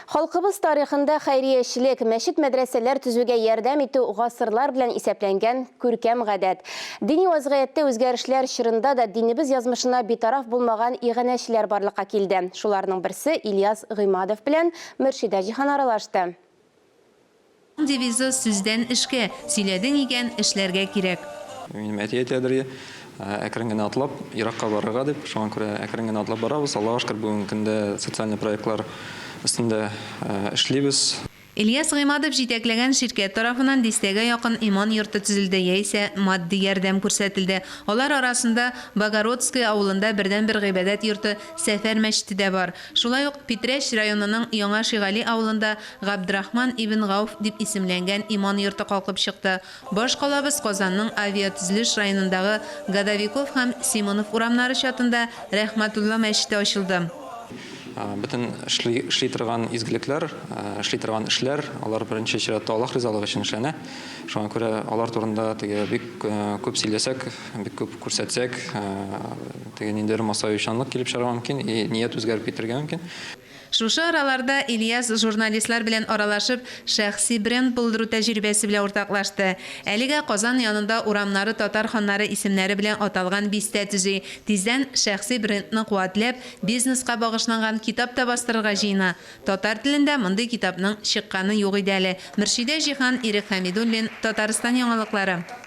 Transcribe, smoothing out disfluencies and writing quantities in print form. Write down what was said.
Халкыбыз тарихында хәйриячелек, мәчет-мәдрәсәләр төзүгә ярдәм итү гасырлар белән исәпләнгән күркәм гадәт. Дини вазгыятьтә үзгәрешләр чорында да динебез язмышына битараф булмаган иганәчеләр барлыкка килде. Шуларның берсе Ильяс Гыймадов белән Мөршидә Җиһан аралашты. Девизы, Сүздән эшкә, сөйләдең икән, эшләргә кирәк. Минем әти әйтәдер иде, әкрен генә атлап, еракка барырга дип, шуңа күрә әкрен генә атлап барабыз. Аллага шөкер, бүгенге көндә социальный проектлар өстендә эшлибез. Ильяс Гыймадов җитәкләгән ширкәт тарафыннан дистәгә якын иман йорты төзелде яисә матди ярдәм күрсәтелде. Алар арасында Богородское авылында бердәнбер гыйбадәт йорты Сәфәр мәчете дә бар. Шулай ук Питрәч районының Яңа Шигали авылында Габдрахман ибн Гауф дип исемләнгән иман йорты калкып чыкты. Баш калабыз Казанның Авиатөзелеш районындагы Годовиков һәм Симонов урамнары чатында Рәхмәтулла мәчете ачылды. Бөтен эшли, эшли торган изгелекләр, эшли торган эшләр, алар беренче чиратта Аллаһ ризалыгы өчен эшләнә. Шуңа күрә алар турында теге бик күп сөйләсәк, бик күп күрсәтсәк, теге ниндидер масаючанлык килеп чыгарга мөмкин, и ният үзгәреп китәргә мөмкин. Шушы араларда Ильяс журналистлар белән аралашып, шәхси бренд булдыру тәҗрибәсе белән уртаклашты. Әлегә Казан янында урамнары татар ханнары исемнәре белән аталган бистә төзи. Тиздән шәхси брендны куәтләп, бизнеска багышланган китап та бастырырга җыена. Татар телендә мондый китапның чыкканы юк иде әле. Мөршидә Җиһан, Ирек Хәмидуллин, Татарстан яңалыклары.